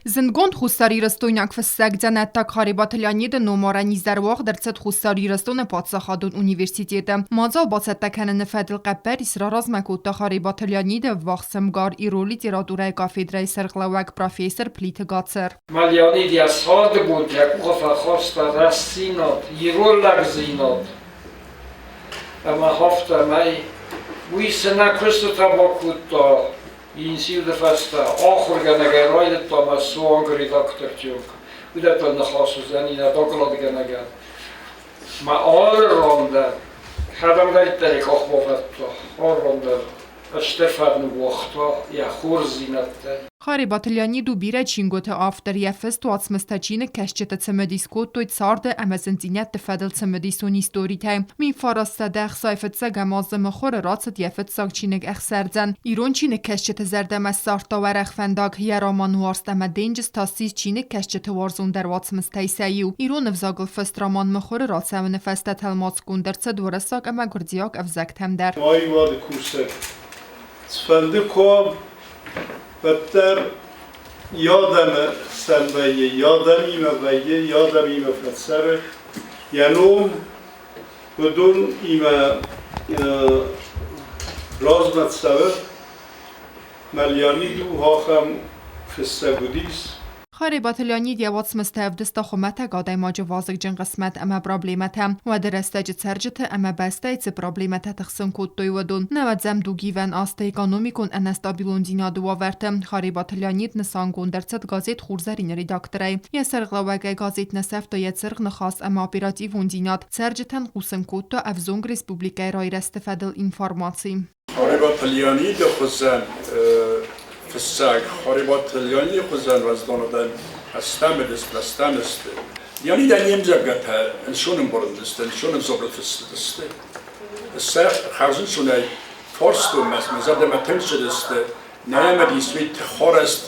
Зындгонд хуссарирыстойнаг фыссӕг дзӕнӕттаг Харебаты Леониды номарӕн изӕр уагъд ӕрцыд Хуссар Ирыстоны паддзахадон университеты. Мадзал бацӕттӕ кӕныны фӕдыл хъӕппӕрис раразмӕ кодта Харебаты Леониды ӕввахс ӕмгар ирон литературӕйы кафедрӕйы сӕргълӕууӕг профессор Плиты Гацыр. Ма Леонид йӕ царды бонты йӕ къухы фӕхаста рӕстдзинад, ирон лӕгдзинад ӕмӕ афтӕмӕй уый цы нӕ куыстытӕ бакодта, Институты фӕстӕ ахуыргӕнӕгӕй райдыдта мӕ суанг редактортӕ. Уыдӕттыл ныхас уыдзӕни нӕ докладгӕнӕгӕн. Мӕ алы ран дӕр, кӕдӕмдӕриддӕр йӕ къах бавӕрдта, алы ран дӕр стыр фӕд ныууагъта йӕ хорздзинӕдтӕй. Харебаты Леонид у бирӕ чингуыты автор. Йӕ фыст уацмыстӕ чиныгкӕсджыты цымыдис кодтой царды ӕмӕ зындзинӕдты фӕдыл цымыдисон историтӕй. 1965 азы мыхуыры рацыд йӕ фыццаг чиныг Ӕхсӕрдзӕн. Ирон чиныгкӕсджыты зӕрдӕмӕ ссардта уӕрӕх фӕндаг. Йӕ роман Уарзт ӕмӕ денджыз та ссис чиныгкӕсджыты уарзондӕр уацмыстӕй сӕ иу. Ирон ӕвзагыл фыст роман мыхуыры рацӕуыны фӕстӕ тӕлмацгонд ӕрцыд уырыссаг ӕмӕ гуырдзиаг ӕвзӕгтӕм дӕр. Аивады кусӕг цыфӕнды куы уӕддӕр йӕ адӕмы хсӕн вӕййы, йӕ адӕмимӕ вӕййы, йӕ адӕмимӕ фӕцӕры, йӕ ном уыдонимӕ размӕ цӕуы. Мӕ Леонид у ахӕм фыссӕг уыдис. Харебаты Леонид йӕ уацмыстӕ ӕвдыста хуымӕтӕг адӕймаджы вазыгджын хъысмӕт ӕмӕ проблемӕтӕ. Уӕды рӕстӕджы цӕрджыты ӕмӕ бӕстӕйы цы проблемӕтӕ тыхсын кодтой, уыдон. Нӕуӕдзӕм дугивӕн азты экономикон ӕнӕстабилондзинады уавӕрты Харебаты Леонид нысангонд ӕрцыд газет «Хурзӕрин» редакторӕй. Йӕ сӕргълӕууӕгӕй газет нӕ сӕфта йӕ цыргъ ныхас ӕмӕ оперативондзинад, цӕрджытӕн хъусын кодта ӕвзонг республикӕйы райрӕзты фӕдыл информаци. Харебаты Леониды хуызӕн фыссӕг, Харебаты Леониды хуызӕн уӕздан адӕм ӕстӕм сты. Леонидӕн йе мдзӕвгӕтӕ ӕнцон ӕмбарындысты, ӕнцон ӕвзагыл фыст Сӕ хӕрзӕнцонӕй фарстон мӕ зӕрдӕмӕ тынг цыдысты, нӕ ӕмӕ действительно тыхарӕзт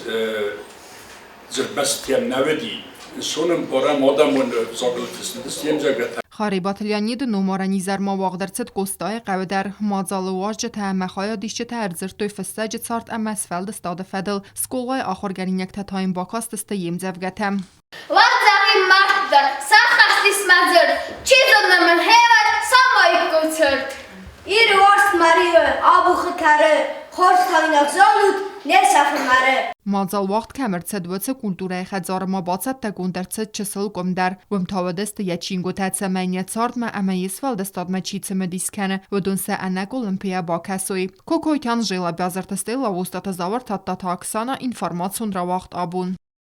дзырдбӕстытӕ нӕ уыди. Ӕнцон ӕмбарӕм адӕмон ӕвзагыл фыст йе мдзӕвгӕтӕ. Харебаты Леониды номарӕн изӕрмӕ уагъд ӕрцыд Къостайы хъӕуы дӕр. Мадзалы уазджытӕ ӕмӕ хайадисджытӕ ӕрдзырдтой фыссӕджы цард ӕмӕ сфӕлдыстады фӕдыл. Скъолайы ахуыргӕнинӕгтӕ та йын бакастысты йе мдзӕвгӕтӕ. Уӕлдзӕги мӕрдтӕ, сӕххӕст ис мӕ дзырд, Чи зоны мын хевӕд самаиккой цырт. Иры уарзт мӕ риуы абухы тары, Хорз тауинаг зонут, не сӕфы мӕры. Мадзал уагъд кӕм ӕрцыд, уыцы культурӕйы хӕдзары ма бацӕттӕгонд ӕрцыд чысыл къуым дӕр. Уым та уыдысты йӕ чингуытӕ, цӕмӕй йӕ цардмӕ ӕмӕ йе сфӕлдыстадмӕ чи цымыдис кӕны, уыдон сӕ ӕнӕкъуылымпыйӕ бакӕсой. Кокойты Анжела, Бязырты Стелла, Остъаты Зауыр, Тадтаты Оксана, информацион рауагъд абон.